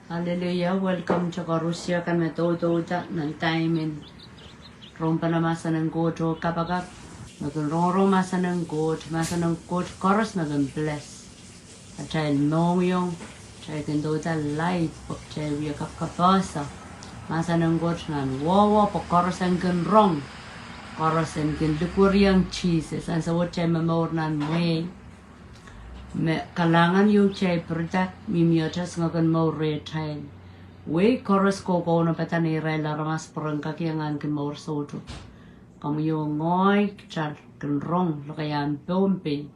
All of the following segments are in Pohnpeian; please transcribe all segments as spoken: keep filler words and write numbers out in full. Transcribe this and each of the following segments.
Hallelujah, welcome to koaros kan me doudouda nan time en rongpene mahsen en Koht oh kapakap. Me kin rongorong mahsen en Koht, mahsen en Koht koaros me kin bless atail mohngiong, atail kin douda life, pwe kitail wie kapakapehse mahsen en Koht nan wehwe pwe koaros en kin rong, koaros en kin likwerihong Sises. Ansou wet kitail momour nan mwehi me kalahngan ieu kitail pirida, mihmi atail soangen mour rehtail. Wehi koaros kohkounopada neirail aramas pwe ren kak iang ahneki mour soutuk. Komwi oh ngehi kitail kin rong lokaiahn Pohnpei,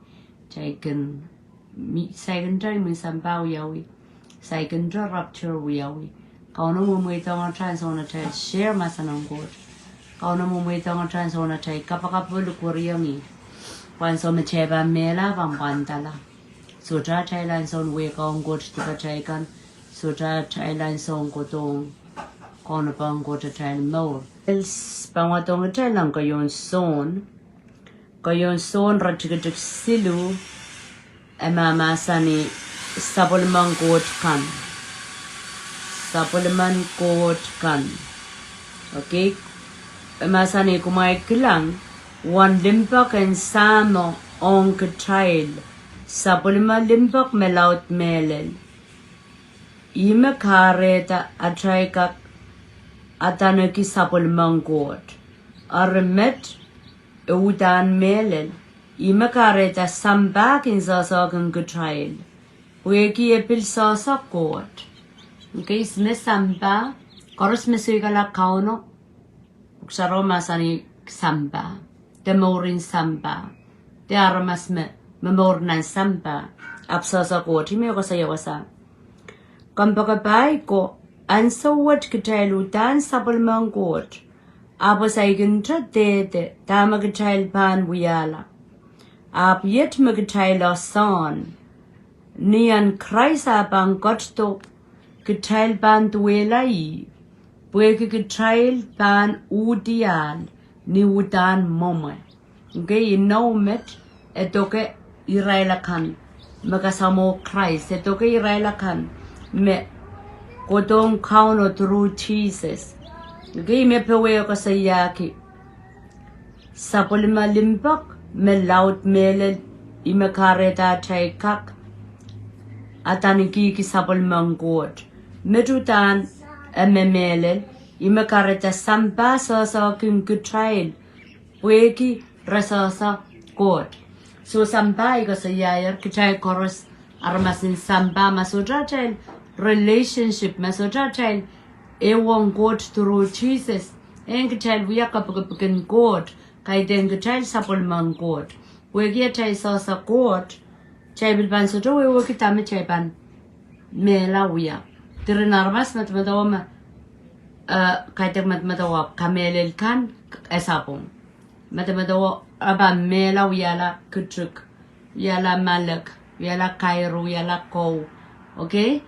kitail kin, saikinte mwein sampah wiawi, saikinte rapture wiawi. Kauno mwemweidehng atail ansou atail share mahsen en Koht. Kauno mwemweidehng atail ansou atail kapakap oh likwerihong ih, pwe ansou me kitail pahn mehla pahn pwandala. Sohte atail ansoun wehkaun Koht dipatail kan, sohte atail ansoun kohdohng kaunopohn Koht atail mour. Pahn wadohng kitail nan keieun Sohn, keieun Sohn iretikitik siluh, e mahmahsanih sapwellimen Koht kan. Sapwellimen Koht kan. Okay. E mahsanih, kumwail kilang, uwen limpoak en Sahmo ong kitail, sapwellime limpoak me laud mehlel. Ih me kahrehda atail kak adaneki sapwellimen Koht. Eri met e uhdahn mehlel, ih me kahrehda sampah kin sohsohkin kitail, pwehki e pil sohso Koht. Okay, ihs me sampah? Koaros me soikala Kauno, Pwuhk Sarawi mahsanih sampah, de mourin sampah, de aramas me, me mour nan sampah, ahpw sohso Koht. Ih me koasoia wasa, kompoakepahi ko, ansou wet kitail uhdahn sapwellimen Koht, ahpw e saikinte dehde dahme kitail pahn wiahla. Ahpw iet me kitail oasoan, ni ahn Krais ah pahn ketido, kitail pahn duwehla ih, pwehki kitail pahn uhdiahl ni uhdahn mwomwe. Okay, inou met, e doke irail akan me kasamwo Krais, e doke irail akan me kohdohng Kauno through Sises. Okay, ih me powehkoasoiahki sapwellime limpoak me laud mehlel, ih me kahrehda atail kak adanekihki sapwellimen Koht. Met uhdahn e me mehlel, ih me kahrehda sampah sohsohkin kitail, pwehki re sohso Koht. So sampah, I koasoiaier kitail koaros aramas en sampah, ma sohte atail relationship, ma sohte atail ehu ong Koht through Sises, en kitail wia kepikipik en Koht, kaidehn kitail sapwellimen Koht. Pwehki atail sohso Koht, kitail pil pahn sohte wehwehki dahme kitail pahn mehla wia. Diren aramas medemedewe me, eh, kaidehk medemedewe kamehlel kan, e sapwung. Medemedewe e pahn mehla wiahla kitik, wiahla malek, wiahla kairu, wiahla kou. Okay?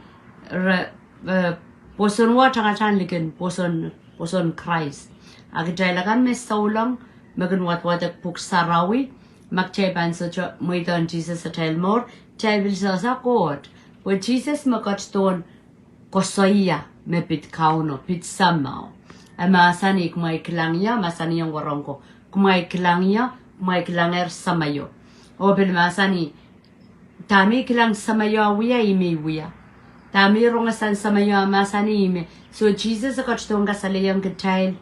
Re, eh, pwoson wet tangatang likin pwoson, pwoson Krais. A kitail akan me souleng, me kin wadwadek Pwuhk Sarawi, ma kitail pahn sohte mweidohng Sises atail mour, kitail pil sohso Koht. Pwe Sises me ketidohn koasoia me pid Kauno, pid Sahmo. E mahsanih, kumwail kilang ie, mahsanihong wahnpoaron ko, kumwail kilang ie, kumwail kilangehr Sahmo. Oh pil mahsanih, dahme I kilang Sahmo wia, ih me I wia. Dahme I rongasang Sahmo mahsanih, ih me. So Sises e ketidohn kasalehiong kitail,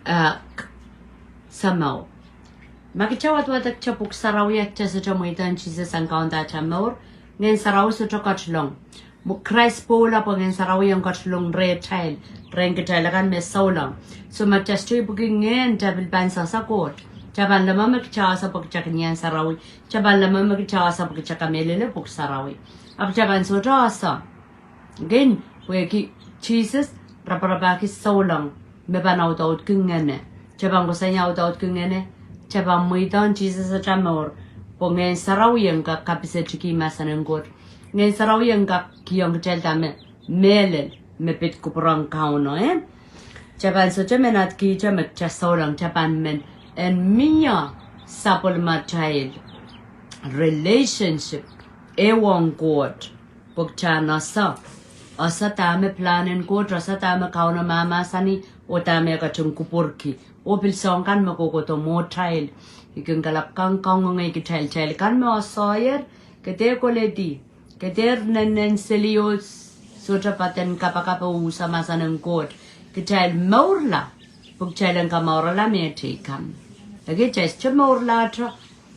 eh, k-, Sahmo. Ma kitail wadwadek Pwuhk Sarawi a kitail sohte mweidohng Sises en kaunda atail mour, Ngehn Sarawi sohte ketilong. Mwo Krais pwoula pwe Ngehn Sarawi en ketilong rehtail, rehn kitail akan me souleng. So ma kitail sohte ipwiki Ngehn, kitail pil pahn sohso Koht. Kitail pahn leme me kitail oahso pwe kitail kin iang sarawi. Kitail pahn leme me kitail oahso pwe kitail kamehlele Pwuhk Sarawi. Ahpw kitail pahn sohte oahso. Kin, pwehki Sises raparapahki souleng me pahn audaudki ngehne. Kitail pahn koasoia audaudki ngehne, kitail pahn mweidohng Sises atail mour, pwe Ngehn Sarawi en kak kapisetki mahsen en Koht. Ngehn Sarawi en kak kihong kitail dahme mehlel me pid kupwuren Kauno, eh? Kitail pahn sohte men ahdkihte me kitail souleng, kitail pahn men en mie sapwellimatail relationship ehu ong Koht, pwe kitail oahso. Ese dahme pilahn en Koht, ese dahme Kauno mahmahsanih, oh dahme e ketin kupwurki. Oh pil soahng kan me kohkohdo mwohtail. I kin kalap kang kaungoangei kitail, kitail kan me oasoier, ke dehr koledi, ke dehr nennenseli oh sohte poaden kapakap oh usa mahsen en Koht. Kitail mourla, pwe kitail en kamourala mehteikan. Eri kitail sohte mourlahte,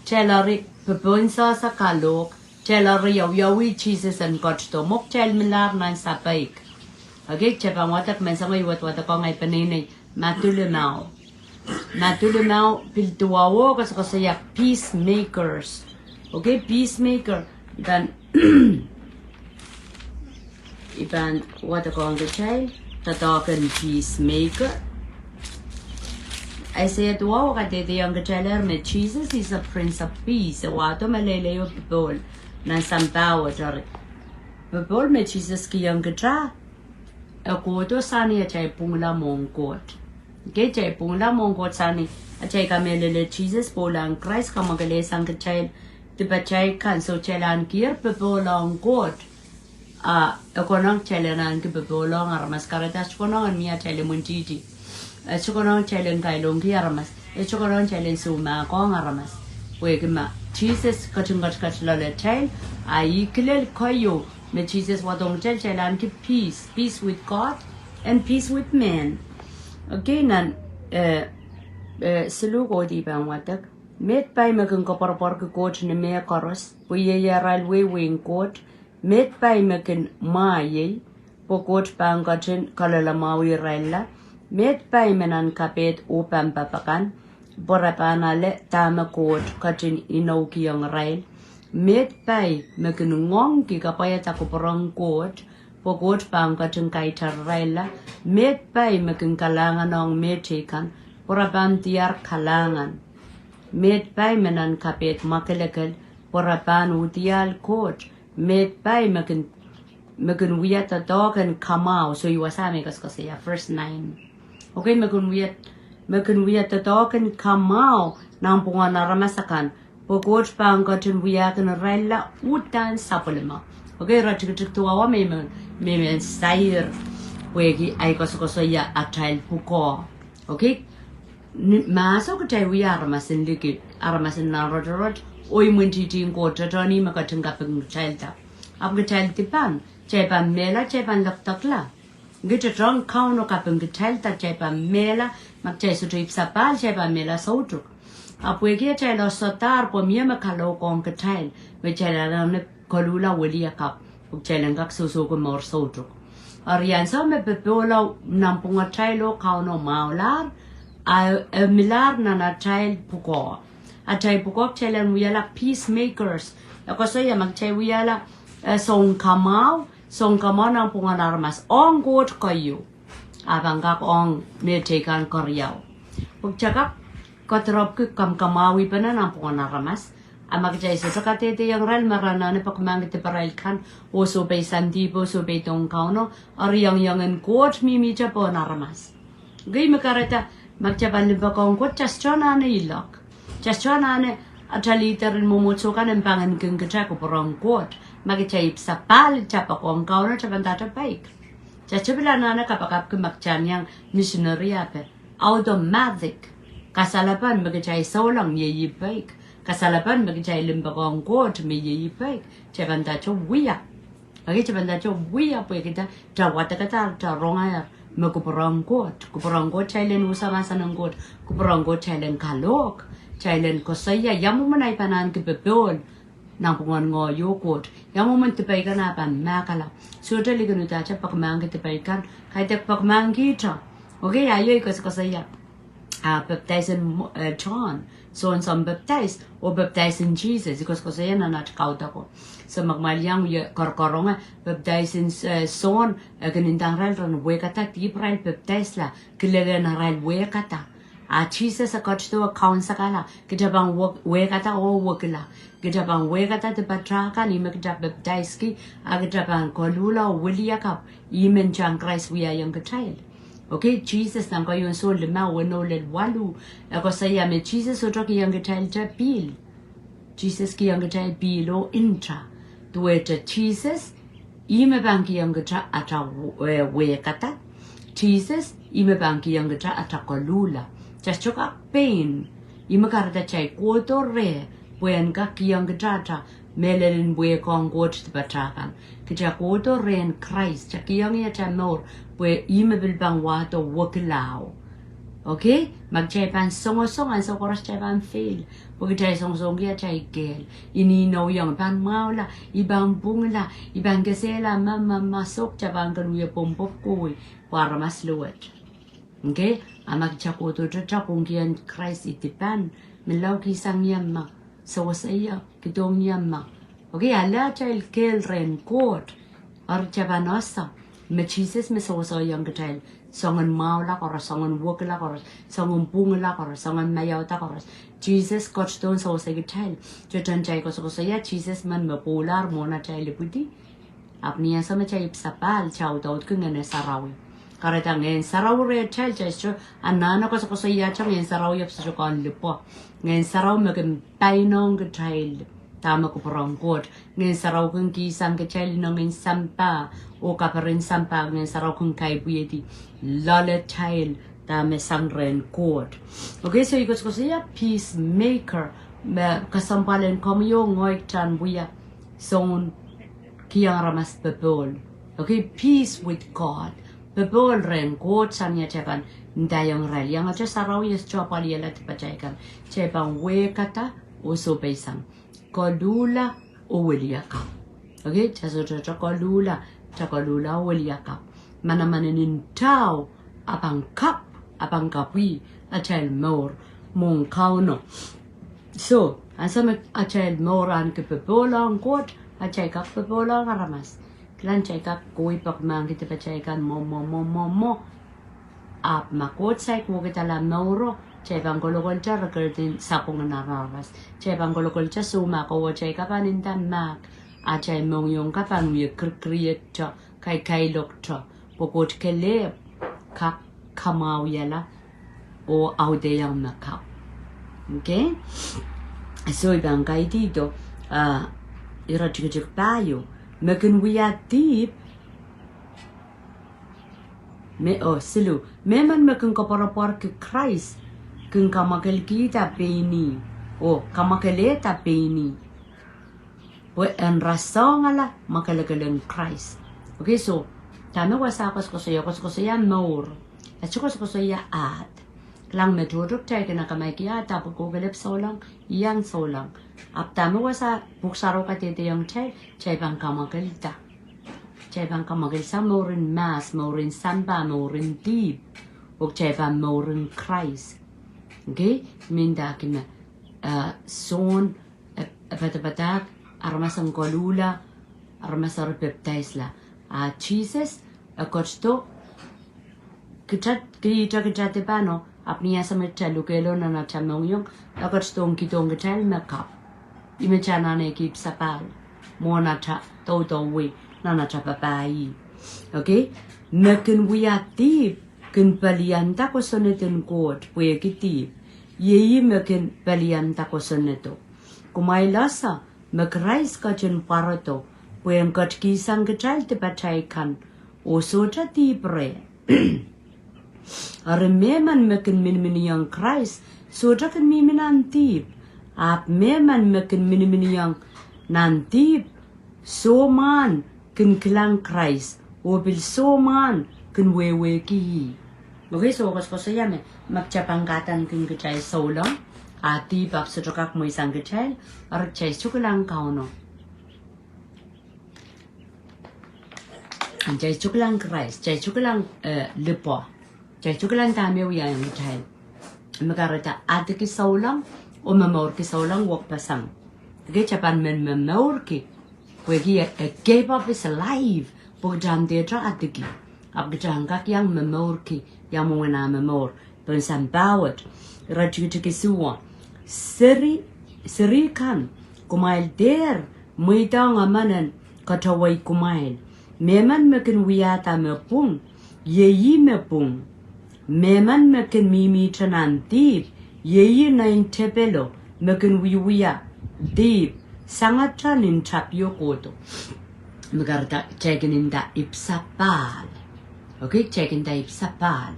kitail eri popohn sehse kalohk, kitail eri wiawi Sises en ketido mwo kitail milahr nan sapeik. Eri kitail pahn wadek menseng, I wadwadek ong ei peneinei, Madiu limau. Madiu limau, pil duwau koasokoasoia peacemakers. Okay, peacemaker. Then I pahn wadek ong kitail doadoahk en peacemaker. Aiseia duwau kadehdehiong kitailehr me Jesus is a Prince of Peace. E wahdo meleilei oh popohl nan sampah wet. Eri popohl me Sises kihong kitail, e kohdo sang ni atail pwungla mwohn Koht. Okay, atail pwungla mwohn Koht sang ni atail kamehlele Sises, pwoula en Krais, kamwakelehsang kitail dipatail kan, soh, kitail ahnekier popohl ong Koht. A e konehng kitail en ahneki popohl ong aramas. Kahrehda e sohte konehng en mie atail imwintihti. E sohte konehng kitail en kailongki aramas. E sohte konehng kitail en soumahkohng aramas. Pwehki ma Sises ketin ketiket loalatail, a ih kilel keieu me Sises wadohng kitail, kitail ahneki peace, peace with God and peace with men. Okay, nan, eh, eh, siluh kohdi I pahn wadek. Meid pai me kin koapworopworki Koht ni mehkoaros, pwe iei arail wehi wehin Koht. Meid pai me kin mwahiei, pwe Koht pahn ketin kaloalamwahu irailla. Meid pai me nan kapehd oh pampap akan, pwe re pahn ale dahme Koht ketin inoukihong irail. Meid pai me kin ngoangki kapwaiada kupwur en Koht, pwe Koht pahn ketin kaitar irailla. Meid pai me kin kalahngan ong mehteikan, pwe re pahn diar kalahngan. Meid pai me nan kapehd mwakelekel, pwe re pahn udiahl Koht. Meid pai me kin, me kin wia doadoahk en kamwahu, soh, I wasa me I koasokoasoia, verse nine. Okay, me kin wia, me kin wia doadoahk en kamwahu nanpwungen aramas akan, pwe Koht pahn ketin wiahkin irailla uhdahn sapwellime. Okay, iretikitik duwau me I men, me I men sair, pwehki ahi koasokoasoia atail pwukoa. Okay, ni, mahso kitail wia aramas en liki, aramas en nan rotorot, oh imwintihti en Koht, tohtohn ih me ketin kapingkitailda. Ahpw kitail dipan, kitail pahn mehla, kitail pahn lekdekla. Kitail tohtohn Kauno kapingkitailda, kitail pahn mehla, ma kitail sohte ipwsapahl, kitail pahn mehla soutuk. Ahpw pwehki atail osohdahr, pwe mie me kalohkohng kitail, me kitail anahne koluhla weliakapw, pwe kitail en kak sohsohki mour soutuk. Eri ansou me popohlo nanpwungatail oh Kauno mwahulahr, a e milahr nan atail pwukoa. Atail pwukoa kitail en wiahla peacemakers. E koasoia ma kitail wiahla, eh, sounkamwahu, sounkamwahu nanpwungen aramas ong Koht keieu, a pahn kak ong mehteikan keriau. Pwe kitail kak kadirepwki kamwakamwahupene nanpwungen aramas. A ma kitail sohte kadehdehiong irail me re anahne pekimahkki diparail kan, oh sohpei sandihpe, oh sohpei dohng Kauno, eri iangiangen Koht mihmihte pohn aramas. Okay, me kahrehda ma kitail pahn limpoak ong Koht, kitail sohte anahne ilok. Kitail sohte anahne atail leader en mwomwohdiso kan en pahn kin kitail kupwur en Koht. Ma kitail ipwsapahl, kitail poakohng Kauno, kitail pahn ndahte peik. Kitail sohte pil anahne kapakapki ma kitail iang misineri ape. Automatic. Kasalepen me kitail souleng iei peik. Kasalepen me kitail limpoak ong Koht me iei peik. Kitail pahn ndahte wia. Eri kitail pahn ndahte wia pwehki kitail wadekada, kitail rongehr me kupwur en Koht. Kupwur en Koht kitail en usa mahsen en Koht. Kupwur en Koht kitail en kalohk. Kitail en koasoia ia mwomwen ahi pahn ahneki popohl nanpwungen ngehi oh Koht. Ia mwomwen dipei kan ah pahn mahkala. Sohte likin udahte pekimahkki dipei kan. Kaidehk pekimahkkihte. Okay, a iei koasokoasoia. Ah, pepdaisin, eh, Sohn, Sohn Sounpapdais, oh pepdaisin Sises, I koasokoasoia nan aht kaudoko. So ma kumwail iang wie koarokoaronge, pepdaisin, eh, Sohn, e kin ndahng irail ren wehkada, dihp irail pepdaisla, kilelen arail wehkada. A Sises e ketido e kaunsekala, kitail pahn wehkada oh wekila. Kitail pahn wehkada dipatail kan, ih me kitail pepdaiski, a kitail pahn koluhla oh weliakapw, ih me ntahn Krais wiahiong kitail. Okay, Sises nan keieun Sohn limau, weneu lel waluh, e koasoia me Sises sohte kihong kitailte pihl. Sises kihong kitail pihl oh nta. Duwehte Sises Ih me pahn kihong kita ata w-, eh, wehkada. Sises, ih me pahn kihong kita ata koluhla. Kita sohte kak pein. Ih me kahrehda kitail kohdo reh, pwehn kak kihong kita ata mehlel en wehkohng Koht dipatail kan. Kita kohdo rehn Krais, kita kihong ih atail mour, pwe ih me pil pahn wahdo wekila. Okay? Ma kitail pahn songosong, ansou koaros kitail pahn fail. Pwe kitail songosongki atail kehl. Inouiong, I pahn mwahula, I pahn pwungla, I pahn kesehla, ma, ma, ma, soh, kita pahn kin wie pwopwopw kohwei, pwe aramas luwet. Okay? A ma kita kohdo tata pwungkihong Krais, I dipan, me lao kihsang ia ma, sewese ia, kidong ia ma. Okay, ale atail kehl rehn Koht. Eri kita pahn ese me Sises me sewesehiong kitail soangen mwahula koaros, soangen wekila koaros, soangen pwungla koaros, soangen maiauda koaros. Sises ketido en sewese kitail. Sohte kitail koasokoasoia Sises men me pwoulahr mwohn atail ipwidi. Ahpw ni ansou me kitail ipwsapahl, kitail audaudki Ngehn Sarawi. Kahrehda Ngehn Sarawi rehtail, kitail sohte anahne koasokoasoia kitail Ngehn Sarawi ahpw sohte kak lipwa. Ngehn Sarawi me kin paineikitail dahme kupwuren Koht. Ngehn Sarawi kin kihsang kitail inengen sampah, oh kaperen sampah, Ngehn Sarawi kin kaipwihedi loaletail dahme sang rehn Koht. Okay, so I koasokoasoia peacemaker, me kesempwal en komwi oh ngehi kitail en wia soun kihong aramas popohl. Okay, peace with God. Popohl rehn Koht sang ia kitail pahn ndaiong irail. Iangete sarawi e sohte apwalihala dipatail kan. Kitail pahn wehkada oh sohpeisang. Koluhla oh weliakapw. Okay, kitail sohte koluhla, kitail koluhla oh weliakapw. Manaman en ndao, a pahn kapw, a pahn kapw atail mour mwohn Kauno. So, ansou me atail mour ahneki popohl ong Koht, a kitail kak popohl ong aramas. Kilang kitail kak kohwei peki mahkki dipatail kan mwo, mwo, mwo, mwo, mwo. Ahpw ma Koht saik wekidala mouro, kitail pahn kolokolte rekerdi sapwung en aramas. Kitail pahn kolokolte soumahk oh kitail kak pahn nda mahk, a kitail mohngiong kak pahn wie kirikiriedo, kaikailokdo. Pwe Koht kelehpw kak kamwahuiala oh audehiong me kapw. Okay? So I pahn kaidehdo, ah, ire tikitik pahieu. Me kin wia dihp, me, oh, siluh. Mehmen me kin koapworopworki Krais, kin kamwakelkihda pein ih, oh, kamwakelehda pein ih. Pwe en rasehngala mwakelekel en Krais. Okay, so, dahme wasa koasokoasoia, koasokoasoia mour. E sohte koasokoasoia ahd. Kilang me tohto kitail kin akamaiki ahd, ahpw kohkohlahte souleng, iang souleng. Ahpw dahme wasa Pwuhk Sarawi kadehdehiong kitail, kitail pahn kamwakelda. Kitail pahn kamwakelda mouren mahs, mouren sampah, mouren dihp. Oh kitail pahn mouren Krais. Okay, mendahki me, eh, Sohn, eh, eh, padapadahk, aramas en koluhla, aramas eri pepdaisla. A Sises, eh, ketido, kita, kita, kita dipano, ahpw ni ansou me kita lukehlo nan ata mohngiong, eh, ketido kihdohng kitail me kapw. Ih me kita anahne kihpw sapahl mwohn ata doudouwei nan ata papah ih. Okay? Me kin wia dihp, kin pelianda kosonned en Koht, pwehki dihp. Iei ih me kin pelianda kosonnedo. Kumwail ese me Krais ketin pwarodo, pwe en ketikihsang kitail dipatail kan, oh sohte dihp reh. Eri mehmen me kin miniminiong Krais, sohte kin mihmi nan dihp. Ahpw mehmen me kin miniminiong nan dihp, soh mwahn kin kilang Krais, oh pil soh mwahn kin wehwehki ih. Okay, so koasokoasoia me, ma kita pahn kadaneki kitail souleng, a dihp ahpw sohte kak mweisang kitail, eri kitail sohte kilang Kauno. Kitail sohte kilang Krais, kitail sohte kilang, eh, lipwa. Kitail sohte kilang dahme wiahiong kitail. Me kahrehda adiki souleng, oh momourki souleng wekpeseng. Okay, kita pahn men momourki. Pwehki e, e keep up his life. Pwe kita en dehr adiki. Ahpw kita en kak iang momourki, iang mwomwen ah momour. Pohn sampah wet, ire tikitik isuh. Seri, seri kan, kumwail dehr mweidohng emen en ketewei kumwail. Mehmen me kin wiahda me pwung, iei ih me pwung. Mehmen me kin mihmihte nan dihp, iei ih nein tepelo, me kin wiewia dihp, sangete nin tapio kohdo. Me kahrehda kitail kin nda ipwsapahl. Okay, kitail kin nda ipwsapahl.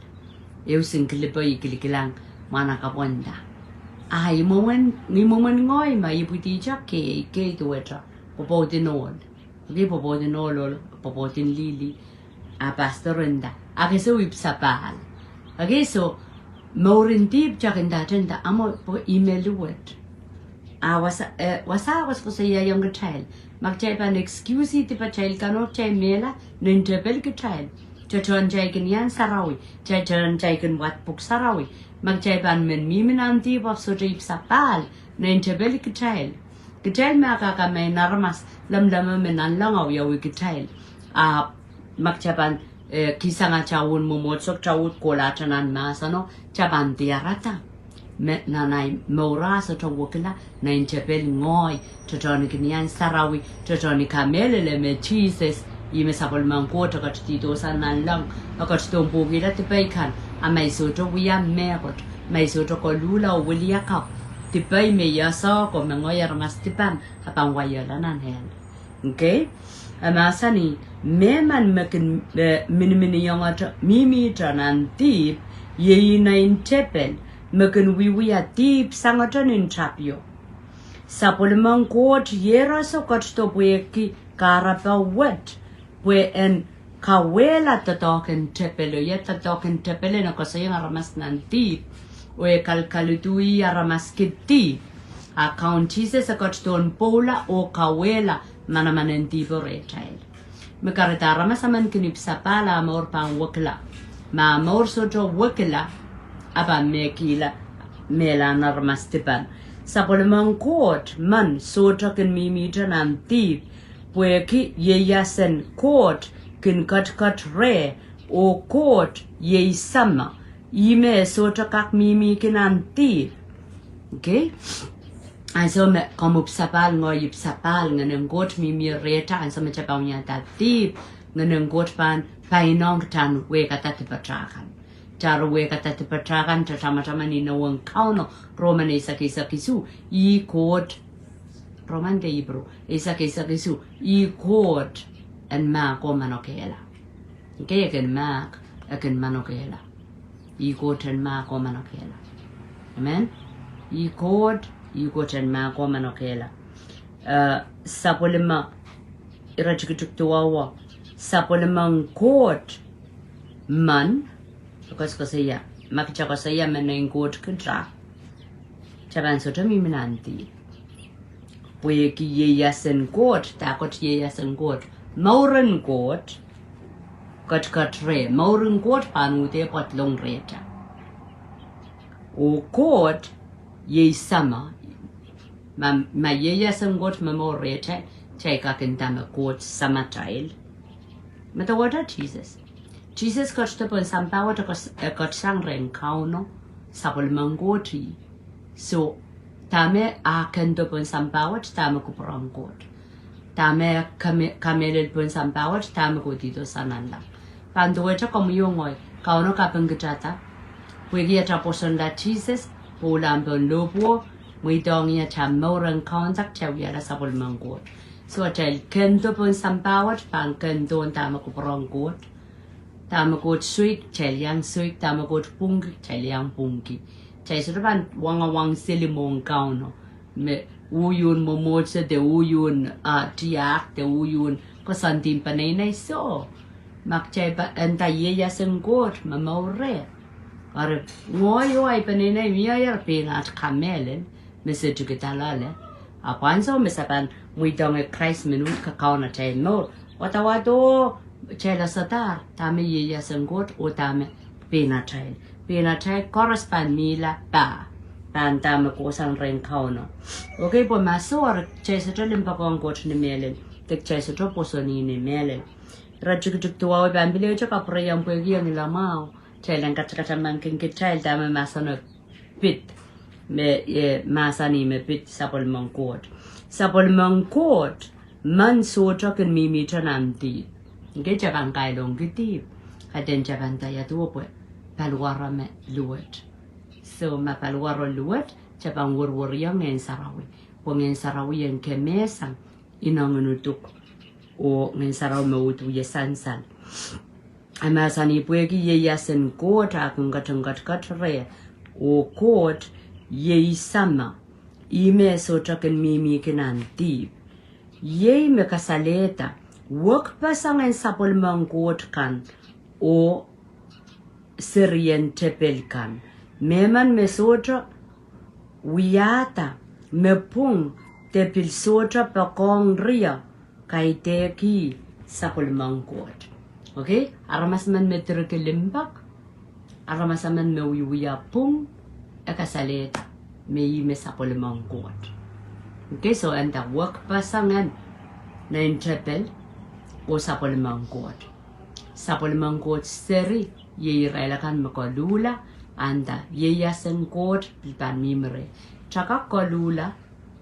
Ehu singkilipo I kilikilang mwahnakapwonda. A I mwomwen, ni mwomwen ngehi ma I pwidihte kei, kei duwehte pwopwoudin ohl. Okay, pwopwoudin ohl, ohl, pwopwoudin lili. A pastor nda, a ke sou ipwsapahl. Okay, so, mourin dihp kitail kin nda, nda, a mwo pwe I me luwet. A wasa, eh, wasa koasokoasoiaiong kitail. Ma kitail pahn excuse dipatail kan oh kitail mehla, nein tepel kitail. Tohtohn kitail kin iang sarawi, tohtohn kitail kin wad pwuhk sarawi. Ma kitail pahn men mihmi nan dihp oh sohte ipwsapahl, nein tepel kitail. Kitail me akaka me aramas, lemleme me nanleng awiawi kitail. A ma kitail pahn, eh, kihsang atail ohl mwomwohdiso, kitail uhd kohla nan mahseno, kitail pahn diarada. Me nan ahi mour a sohte wekila, nein tepel ngehi, tohtohn I kin iang sarawi, tohtohn I kamehlele me Sises, ih me sapwellimen Koht, e ketidohsang nanleng, e ketido pwukihla dipei kan, a ma I sohte wia mehkot, ma I sohte koluhla oh wiliakapw, dipei me I ese ko me ngehi aramas dipan, a pahn waiala nan hell. Okay? E mahsanih, mehmen me kin, eh, miniminiong, mihmihte nan dihp, iei nein tepel, me kin wiewia dihp sangete nin tapio. Sapwellimen Koht iehroso ketido pwehki kahrepe wet, pwe en kawehla doadoahk en tepel, oh ia doadoahk en tepel? En koasoiong aramas nan dihp, oh e kalkaluduhi aramaski dihp. A Kaun Sises e ketido pwoula oh kawehla manaman en dihpo rehtail. Me kahrehda aramas emen kin ipwsapahl a mour pahn wekila. Ma mour sohte wekila, a pahn mehkihla, mehlahn aramas dipan. Sapwellimen Koht men sohte kin mihmihte nan dihp, pwehki ieiasen Koht kin ketiket reh, oh Koht iei Sahmo, ih me sohte kak mihmihki nan dihp. Okay? Ansou me komw ipwsapahl, ngehi ipwsapahl, Ngehnen Koht mihmi rehtail, ansou me kitail pahn wiahda dihp, Ngehnen Koht pahn painong kitail en wehkada dipatail kan. Kitail wehkada dipatail kan, kitail tamataman inowen Kauno, Roman eisek eisek isuh, ih Koht, Roman de Ipru, eisek eisek isuh, ih Koht en mahk oh manokehla. Okay, e kin mahk, e kin manokehla. Ih Koht en mahk oh manokehla. Amen. Ih Koht, ih Koht en mahk oh manokehla. Eh, sapwellime, iretikitik duwau, sapwellimen Koht men, koasokoasoia, ma kitail koasoia me nein Koht kitail, kitail pahn sohte mihmi nan dihp. Pwehki ieiasen Koht, dahkot ieiasen Koht, mouren Koht, ketiket reh, mouren Koht pahn uhd pwoat long rehtail. Oh Koht iei Sahmo, ma, ma ieiasen Koht me mour rehtail, kitail kak nda me Koht Sahmo atail. Me duwehte Sises. Sises ketido pohn sampah wet, e ketido, e ketido sang rehn Kauno, sapwellimen Koht ih. So, dahme e ketido pohn sampah wet, dahme kupwuren Koht. Dahme e kame-, kamehlele pohn sampah wet, dahme kohdido sang nanleng. Pahn duwehte komwi oh ngehi, Kauno kapingkihada, pwehki atail pwosonla Sises, pwoula pohn lohpwuo, mweidohng atail mour en kaunda, kitail wiahla sapwellimen Koht. So atail ketido pohn sampah wet, pahn ketido dahme kupwuren Koht. Dahme Koht soik, kitail iang soik, dahme Koht pwungki, kitail iang pwungki. Kitail sohte pahn wangawang seli mwohn Kauno. Me uiun mwomwohdiso de uiun, ah, tiahk de uiun koasoandi en peneinei, soh. Ma kitail pahn nda ieiasen Koht me mour reh. Eri ngehi oh ahi peneinei mie ahi pein aht kamehlele. Me se tikida loale. Ahpw ansou me se pahn mweidohng Krais me uhd kakaun atail mour, wadawad oh kitail asadahr dahme ieiasen Koht oh dahme pein atail. Pein atail koaros pahn mihla pah, pahn dahme kohsang rehn Kauno. Okay, pwe ma soh, eri kitail sohte limpoakohng Koht ni mehlel, de kitail sohte pwoson ih ni mehlel. Iretikitik duwau pahn pil ehu kapwureiong pwehki e ngilamwahu. Kitail en katakataman kin kitail dahme mahseno pid, me, eh, mahsanih me pid sapwellimen Koht. Sapwellimen Koht men sohte kin mihmihte nan dihp. Nge kitail pahn kailongki dihp, kaidehn kitail pahn nda ia duwe pwe paliwaro me luwet. So ma paliwaro luwet, kitail pahn wereweriong Ngehn Sarawi. Pwe Ngehn Sarawi en kemehsang ineng en uduk. Oh Ngehn Sarawi me uhd wie sansal. A mahsanih pwehki ieias en Koht a kin ketiket reh, oh Koht iei Sahmo, ih me sohte kin mihmi ki nan dihp. Iei me kasalehda wekpeseng en sapwellimen Koht kan oh serien tepel kan. Mehmen me sohte wiahda, me pwung, de pil sohte poakohng rie, kaidehk sapwellimen Koht. Okay, aramas emen me direki limpoak, aramas emen me wiewia pwung, e kasalehda me ih me sapwellimen Koht. Okay, so e nda wekpeseng en nein tepel oh sapwellimen Koht. Sapwellimen Koht seri iei irail akan me koluhla, a nda ieias en Koht pil pahn mihmi reh. Kitail kak koluhla,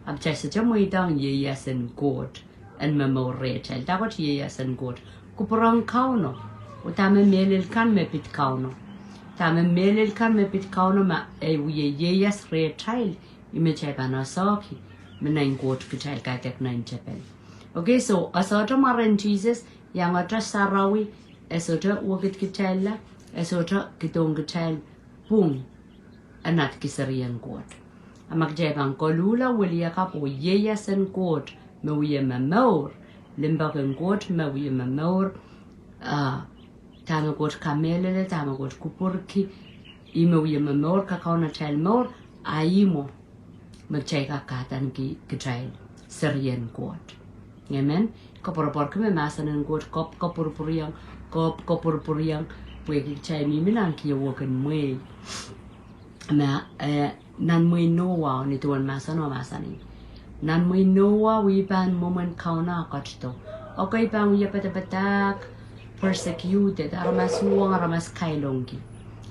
ahpw kitail sohte mweidohng ieias en Koht en momour rehtail. Dahkot ieias en Koht? Kupwuren Kauno. Oh dahme mehlel kan me pid Kauno? Dahme mehlel kan me pid Kauno ma e wie ieias rehtail, ih me kitail pahn esehki me nein Koht kitail kaidehk nein tepel. Okay, so e sohte mwaren Sises, iangete sarawi, e sohte wekid kitailla, e sohte kidohng kitail pwung en ahneki serien Koht. A ma kitail pahn koluhla wiliakapw oh ieias en Koht me wie momour, limpoak en Koht me wie momour, ah, dahme Koht kamehlele, dahme Koht kupwurki, ih me wie momour, kakaun atail mour, a ih mwo me kitail kak kahdaneki kitail serien Koht. Amen. Koapworopworki me mahsen en Koht, koapw koapwurpwuriong, koapw koapwurpwuriong, pwehki kitail mihmi nan kihwekin mwehi. Ma, eh, nan mwehin Noah, ni duwen mahsen o mahsanih, nan mwehin Noah wiepen mwomwen Kauno ketido. Ekei pahn wie padapadahk, persecuted, aramas uhwong, aramas kailongki.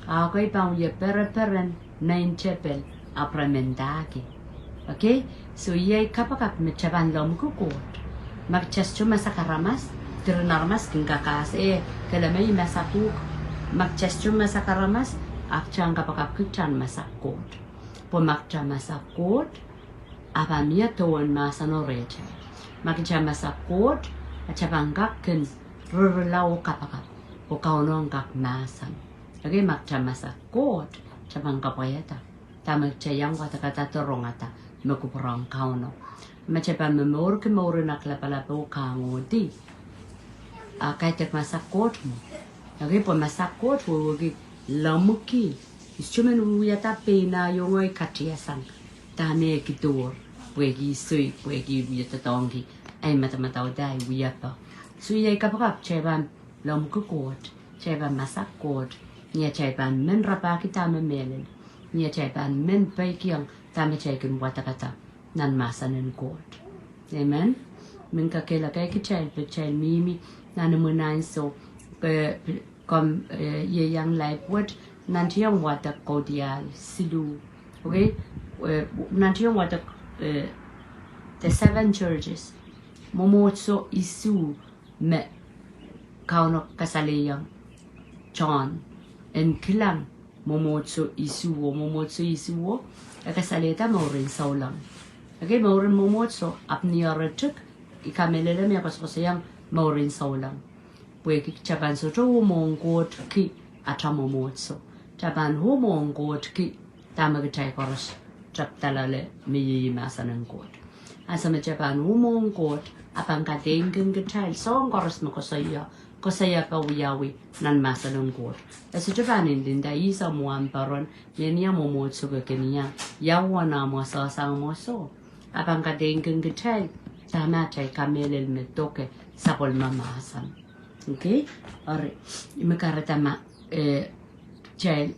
A ekei pahn wie pereperen nein tepel, ahpw re mendahki. Okay? So iei kapakap me kitail pahn lemmwiki Koht. Ma kitail sohte masak aramas, diren aramas kin kak ahs, eh, kelehpw me I masak uhk. Ma kitail sohte masak aramas, a kitail en kapakapki kitail en masak Koht. Pwe ma kitail masak Koht, a pahn mie duwen mahsen o rehtail. Ma kitail masak Koht, a kitail pahn kak kin ririla oh kapakap, oh Kauno en kak mahsen. Okay, ma kitail masak Koht, kitail pahn kapwaiada dahme kitail iang wadekada de rongada me kupwuren Kauno. Ma kitail pahn momourki mouren aklapalap oh kahngodi, a kaidehk masak Koht mwo. Okay, pwe masak Koht wehwehki lemmwiki. I sohte men wiewia da pein ah iang ngehi katiasang dahme e kidohr, pwehki I soi, pwehki I wie doadoahngki ei madamadau de ei wiepe. So iei kapakap, kitail pahn lemmwiki Koht, kitail pahn masak Koht, ni atail pahn men rapahki dahme mehlel, ni atail pahn men peikiong dahme kitail kin wadekada nan mahsen en Koht. Amen. Mehn kakehlaka kitail, pwe kitail mihmi nan imwin ansou, eh, komw, eh, ieiang laip wet, nantihong wadek kaudiahl siluh. Okay? Eh, nantihong wadek, eh, the seven churches. Mwomwohdiso isuh me Kauno kasalehiong John en kilang, mwomwohdiso isuh o, mwomwohdiso isuh o, e kasalehda mouren souleng. Okay, mouren mwomwohdiso, ahpw ni oaritik, I kamehlele me e koasokoasoiong mouren souleng. Pwehki kitail pahn sohte uhmwohng Koht ki atail mwomwohdiso. Kitail pahn uhmwohng Koht ki dahme kitail koaros tapdalale me iei mahsen en Koht. Ansou me kitail pahn uhmwohng Koht, a pahn kadeingkin kitail soahng koaros me koasoia, koasoia pwe wiawi nan mahsen en Koht. E sohte pahn ndinda ihs omw wahnpoaron, mehnia mwomwohdiso ke kin iang, ia uwen omw wasa sang mwo soh. A pahn kadeingkin kitail dahme atail kamehlel me doke sapwellime mahsen. Okay? Eri, I men kahrehda ma, eh, kitail,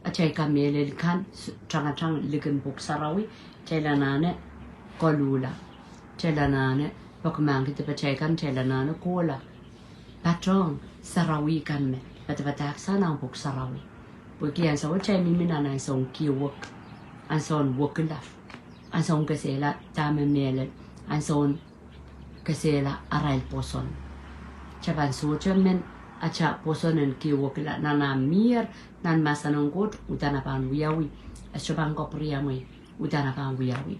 atail kamehlel kan, s-, tangatang likin Pwuhk Sarawi, kitail anahne koluhla. Kitail anahne peki mahkki dipatail kan, kitail anahne kohla patohng sarawi kan me padapadahk sang nan Pwuhk Sarawi. Pwehki ansou atail mihmi nan ansoun kiwek, ansoun wekila, ansoun kesehla dahme mehlel, ansoun kesehla arail pwoson. Kitail pahn sohte men atail pwoson en kiwekila nan ah mier, nan mahsen en Koht, uhdahn e pahn wiawi. E sohte pahn kapwuriamwei, uhdahn e pahn wiawi.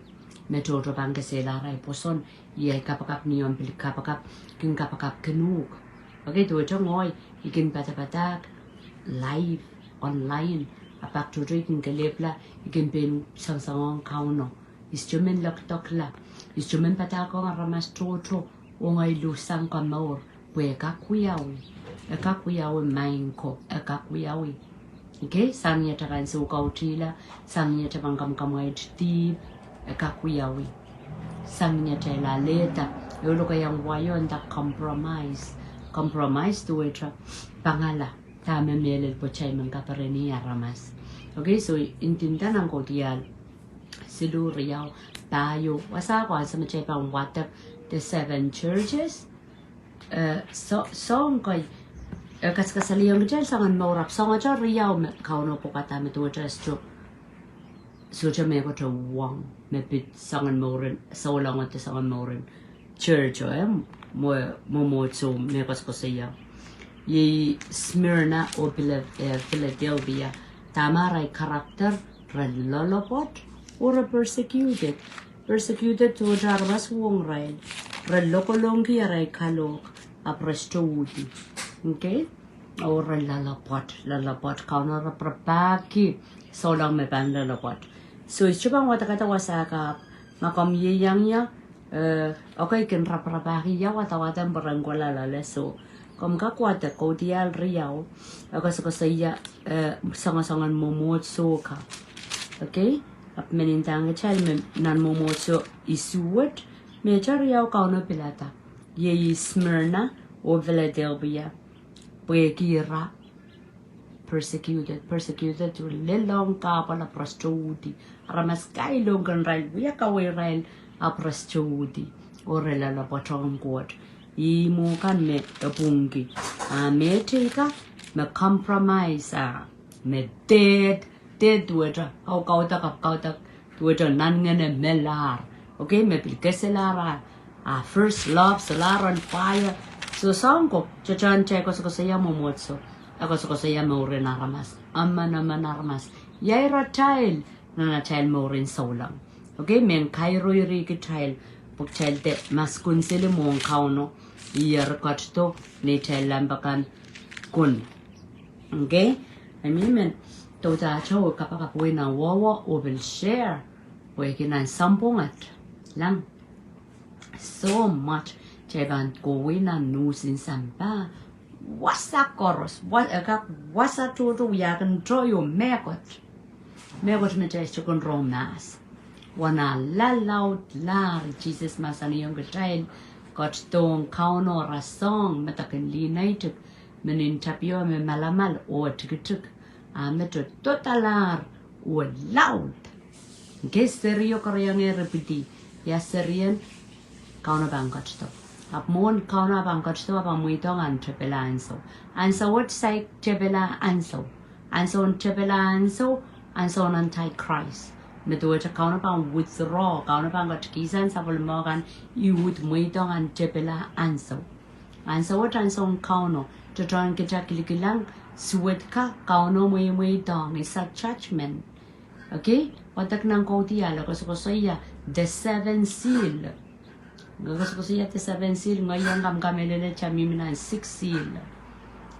me tohto pahn kesehla arail pwoson, iei kapakap ni omw pil kapakap, kin kapakap kin uhk. Okay, duwehte ngehi, I kin padapadahk, live, online, a pak tohto I kin kelehpwla, I kin pein sangsangohng Kauno. I sohte men lokdokla, I sohte men padahkohng aramas tohto, oh ngehi luhsang komour, pwe e kak wiawi, e kak wiawi maing ko, e kak wiawi. Okay, sang ni atail pahn soukautihla, sang ni atail pahn kamwakamwaiti dihp, e kak wiawi. Sang ni atail alehda, e lokaia wai oh nda compromise. Compromise duwehte pangala, dahme mehlel pwe kitail men kapereni aramas. Okay, so I ndinda nan Kaudiahl siluh, riau, pahieu, wasa ko ansou me kitail pahn wadek the seven churches, eh, so, soang ko, eh, kaskasalehiong kitail soangen mour, ahpw soangete riau me Kauno pwukada me duwehte sohte, sohte mehkot e wong, me pid soangen mouren, souleng de soangen mouren church oh, eh, mwo, mwomwohdiso me koasokoasoia. Iei Smyrna oh Phila-, eh, Philadelphia. Dahme arail character, re loalopwoat, oh re persecuted. Persecuted duwehte aramas wong irail. Re lokolongki arail kalohk, ahpw re sohte uhdi. Okay? Oh re loalopwoat, loalopwoat. Kauno raparapahki souleng me pahn loalopwoat. So, I sohte pahn wadekada wasa kapw, ma komw ieiang ie, eh, okay, kin raparapahki ia wadawad en pwe ren kohla loale. So, komw kak wadek Kaudiahl riau, e koasokoasoia, eh, soangosoangen mwomwohdiso ka. Okay? Ahpw men ndahng kitail me nan mwomwohdiso isuh wet, me riau Kauno pilada. Iei Smyrna oh Philadelphia. Pwehki ira persecuted, persecuted, lelohng kahpwal ahpw re sohte uhdi. Aramas kailongkin irail, wia kawehwehrail ahpw re sohte uhdi. Oh re loalopwoatohng Koht. Ih mwo kan me e pwungki. A mehteikan me compromise, a me dead, dead duwehte, oh kaudok, ahpw kaudok, duwehte nan ngehn e melahr. Okay, me pil keselahr, a first love solahr en fire. So soang ko, tohtohn kitail koasokoasoia mwomwohdiso, e koasokoasoia mouren aramas, emen emen aramas. Ia iratail, nan atail mouren souleng. Okay, mehn kairo iri kitail, pwe kitail de maskun seli mwohn Kauno, ih eri ketido, neitail lamp akan kun. Okay? I mean, men, tohto atail kapakap wei nan wehwe, oh pil share, wehwehki nan sampwongat, lang. So much, kitail pahn kohwei nan nuhsin sampah, wasa koaros, wa-, e kak wasa tohto wiahkin tohto mehkot. Mehkot me kitail sohte kin rong mahs. Wana lalaudlahr, Sises mahsanihong kitail, ketidohng Kauno rasehng, me dahkin lih naitik, me nin tapio me malamal oh tikitik, a me tohdolahr oh laud. Ke serio keriange ripidi, ia serien Kauno pahn ketido. Ahpw mwohn Kauno pahn ketido, pahn mweidohng ahn tepel ansou. Ansou wet saik tepel ansou. Ansoun tepel ansou, ansoun Antichrist. Me duwehte Kauno pahn withdraw, Kauno pahn ketikihsang sapwellime kan, ih uhd mweidohng ahn tepel ansou. Ansou wet ansoun Kauno, tohtohn kitail kilikilang, suwed ka Kauno mweimweidohng, is a judgment. Okay? Wadek nan Kaudiahl, e koasokoasoia the seven seal. Koasokoasoia the seven seal, ngehi iang kamehlele kitail mihmi nan six seal.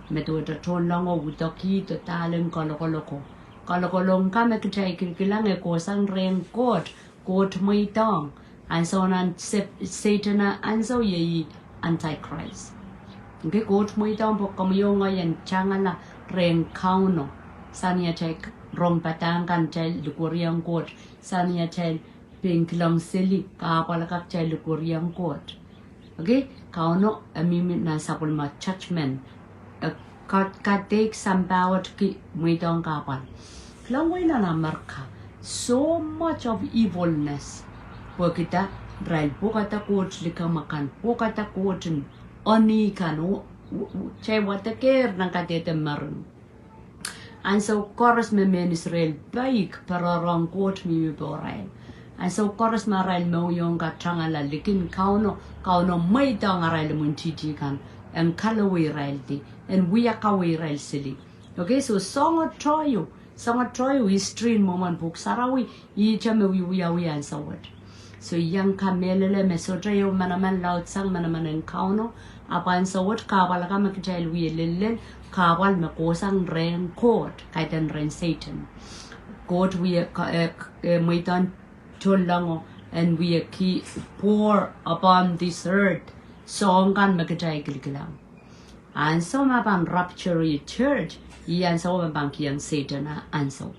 Me duwehte tohnlengo, udoki, dohdahlen, kalokoloko. Kalokolong ka me kitail kilikilang e kohsang rehn Koht, Koht mweidohng. Ansoun ahn se-, Sehdan ansou iei Antichrist. Okay, Koht mweidohng pwe komwi oh ngehi en tangala rehn Kauno. Sang ni atail rong padahk kan, atail likwerihong Koht. Sang ni atail pein kilang seli kahpwal akan, kitail likwerihong Koht. Okay, Kauno e mihmi nan sapwellime judgment. E ka-, kadeik sampah wet ki mweidohng kahpwal. Kilang wei nan Amerika, so much of evilness. Pwehki dah? Irail pwukada Koht likamw akan, pwukada Koht en oni kan, oh, oh, oh, kitail wadekehr nan kadehde mering. Ansou koaros me mehn Israel peik, pere rong Koht mihmi pohrail. Ansou koaros me arail mohngiong katangala likin Kauno, Kauno mweidohng arail imwintihti kan, en kalowe irail di, en wia kaweirail seli. Okay, so soangotohio, soangotohio history en mwomwen Pwuhk Sarawi, ihte me wiewiawi ansou wet. So I iang kamehlele me sohte ieu manaman laudsang manaman en Kauno, ahpw ansou wet kahpwal akan me kitail wie lellel, kahpwal me kohsang rehn Koht, kaidehn rehn Sehdan. Koht wie ka-, eh, eh, mweidohng tohnlengo en wie ki pour upon this earth soahng kan me kitail kilikilang. Ansou me pahn rapture church, ih ansou me pahn kihong Sehdan ah ansou.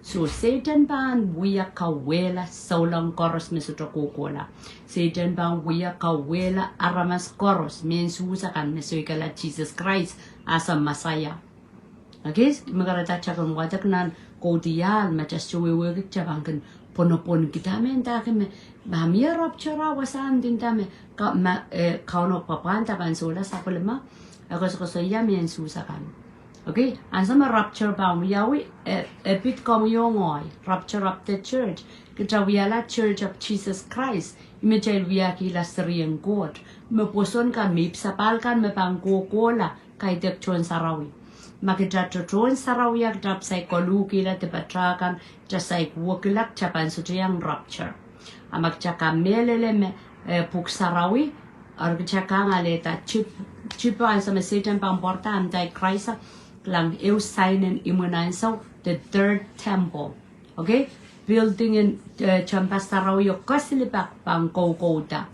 So Sehdan pahn wia kauwehla souleng koaros me sohte kohkohla. Sehdan pahn wia kauwehla aramas koaros, mehn Suhs akan me soikala Sises Krais as Mesaia. Okay, me kahrehda kitail kin wadek nan kaudiahl me kitail sohte wehwehki kitail pahn kin pwonopwon kitail me ndahki me, ma mie rapture ah wasa ndinda me, ka-, ma, eh, Kauno pahn pwanda pahn sohla sapwellime, e koasokoasoia mehn Suhs akan. Okay, ansou me rapture pahn wiawi, eh, e pid komwi oh ngehi, rapture of the church, kitail wiahla Church of Jesus Christ, ih me kitail wiahkihla serien Koht, me pwoson kan me ipwsapahl kan me pahn kohkohla, kaidehk tohn sarawi. Ma kitail tohn sarawi ah kitail saik koluhkihla dipatail kan, kitail saik wekila, kitail pahn sohte iang rapture. A ma kitail kamehlele me, eh, pwuhk sarawi, eri kitail kak alehda chip, chip ansou me Sehdan pahn pwarada Antichrist, kilang ehu sainen imwin ansou, the third temple. Okay? Building en, eh, tehnpas sarawio kesilipak pahn koukouda.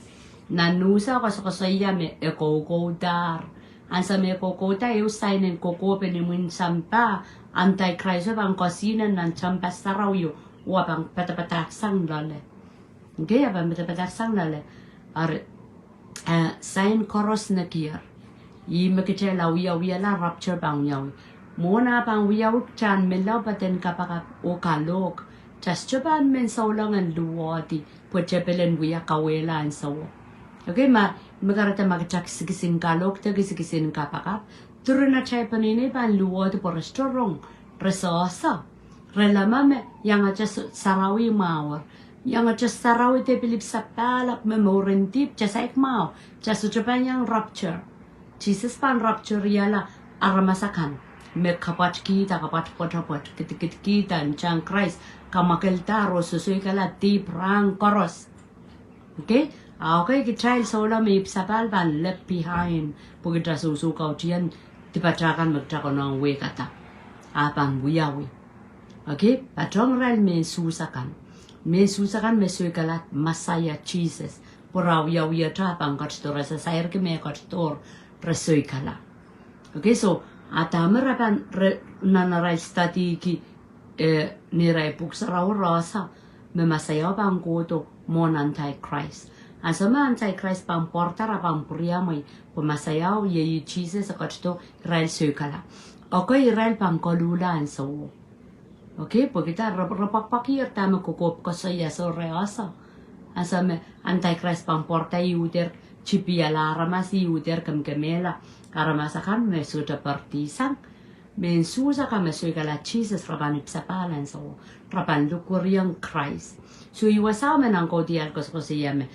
Nan nuhsa koasokoasoia me e koukoudahr. Ansou me e koukouda ehu sainen kokohpen imwin sampah, Antichrist pahn kosihnen nan tehnpas sarawio, oh pahn padapadahksang loale. Okay, e pahn padapadahksang loale. Eri, eh, sain koaros nekier. Ih me kitail wiawihala rapture pahn wiawi. Mwohn ah pahn wiawi kitail en menlau padahn kapakap oh kalohk. Kitail sohte pahn men souleng en luwehdi, pwe kitail pil en wia kauwehla ansouo. Okay, ma, me kahrehda ma kitail kisin kalohk de kisin kapakap, diren atail peneinei pahn luwehdi pwe re sohte rong, re sehse. Re leme me, iangete s-, sarawi mwahu. Iangete sarawi de pil ipwsapahl ahpw me mouren dihp, kitail saik mwahu, kitail sohte pahn iang rapture. Sises pahn raptureihala aramas akan, me kapwatkihda, kapwat pwetepwet, kidikidkihda, ntahn Krais, kamwakeldahr oh sosoikala dihp rahn koaros. Okay? A okay, kitail sohla me ipwsapahl pahn left behind, pwe kitail sohso kautien dipatail kan me kitail konehng wehkada. A pahn wiawi. Okay? Patehng irail mehn Suhs akan. Mehn Suhs akan me soikala Mesaia Sises. Pwe re wiawiehte a pahn ketido, re sairki me ketidohr, re soikala. Okay, so, a dahme re pahn, re, nan arail studyki, eh, neirail pwuhk sarawi re ese, me Mesaiao pahn kohdo mwohn Antichrist. Ansou me Antichrist pahn pwarada re pahn pwuriamwei, pwe Mesaiao, iei Sises e ketido, irail soikala. Okay, irail pahn koluhla ansouo. Okay, pwe kitail re, re pwakpwakihda me kokohp koasoia, so re ese. Ansou me Antichrist pahn pwarada, e uhder chipiala aramas, e uhder kemkemehla aramas akan me sohte pardisang. Mehn Suhs akan me soikala Sises re pahn ipwsapahl ansouo. Re pahn lukweriong Krais. So ih wasao me nan kaudiahl koasokoasoia me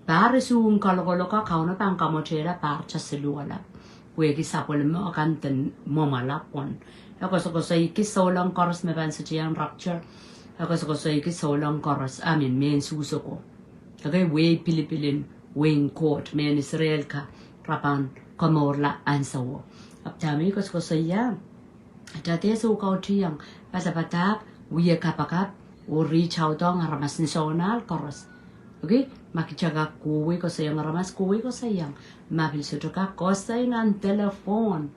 Pahr isuhn kalokolok, Kauno pahn kamwotehla pahr tasiluhla. Pwehki sapwellime kan de mwomwala pwon. E koasokoasoiki souleng koaros me pahn sohte iang rapture. E koasokoasoiki souleng koaros, I mean, mehn Suhs oko. Okay, wehi pilipil en wehin Koht, mehn Israel ka, re pahn komourla ansouo. Ahpw dahme e koasokoasoia, kitail dehr soukautihong, padapadahk, wia kapakap, oh reach out ong aramas ni sounal koaros. Okay, ma kitail kak kohwei koasoiong aramas, kohwei koasoiong. Ma pil sohte kak, koasoi nan telephone.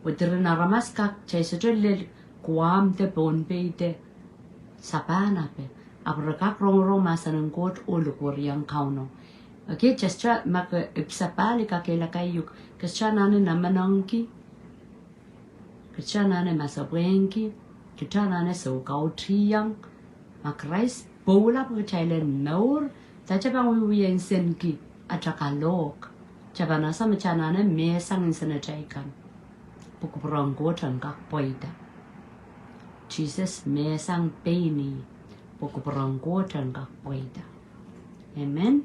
Pwe diren aramas kak, kitail sohte lel Guam de Pohnpei de Sapan ape. Ahpw re kak rongorong mahsen en Koht oh lukweriong Kauno. Okay, kitail sohte, ma ke ipwsapahl, I kakehlaka uhk, kitail sohte anahne namenengki. Kitail anahne masepwehki, kitail anahne soukautihong. Ma Krais pwoula pwe kitail en mour, kitail pahn wiewia nsenki atail kalohk. Kitail pahn ese me kitail anahne mehsang nsenatail kan. Pwe kupwur en Koht en kak pweida. Sises mehsang pein ih, pwe kupwur en Koht en kak pweida. Amen.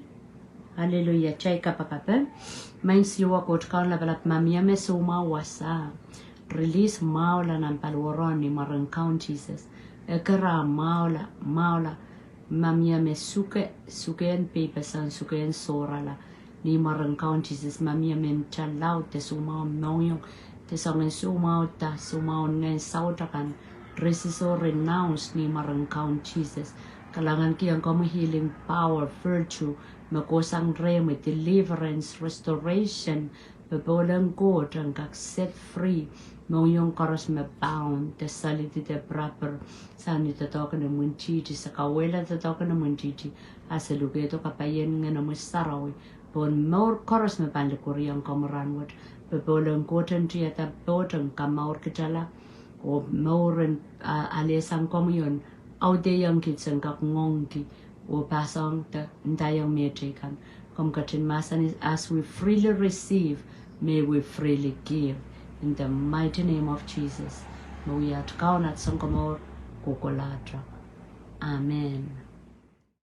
Hallelujah. Kitail kapakap. Maing Siohwa Koht Kaun Lapalap, ma mie me soumwahu wasa, release mwahula nan paliwar ni mwaren Kaun Sises. Eker ah mwahula, mwahula. Ma mie me suke, sukehn peipeseng, sukehn sohrala, ni mwaren Kaun Sises. Ma mie me mta laud de soumwahu mohngiong, de soangen soumwahu da, soumwahu ngehn saut akan, re sisohn renounce ni mwaren Kaun Sises. Kalahnganki ong komwi healing power, virtue, me kohsang rehmwi, deliverance, restoration, popohl en Koht en kak set free mohngiong koaros me bound de salidi de pirapir sang ni doadoahk en imwintihti, se kauwehla doadoahk en imwintihti, a se lukehdo kapaien Ngehnomwi Sarawi pohn mour koaros me pahn likwerihong komwi rahnwet. Popohl en Koht en tiada poht en kamour kitala, oh mour en, ah, alehsang komwi en audehong kit sen kak ngoangki oh pahsoangada, ndaiong mehteikan. Komw ketin mahsanih, as we freely receive, may we freely give. In the mighty name of Jesus, me wia at Kaun, at Sounkomour kohkohlahte. Amen.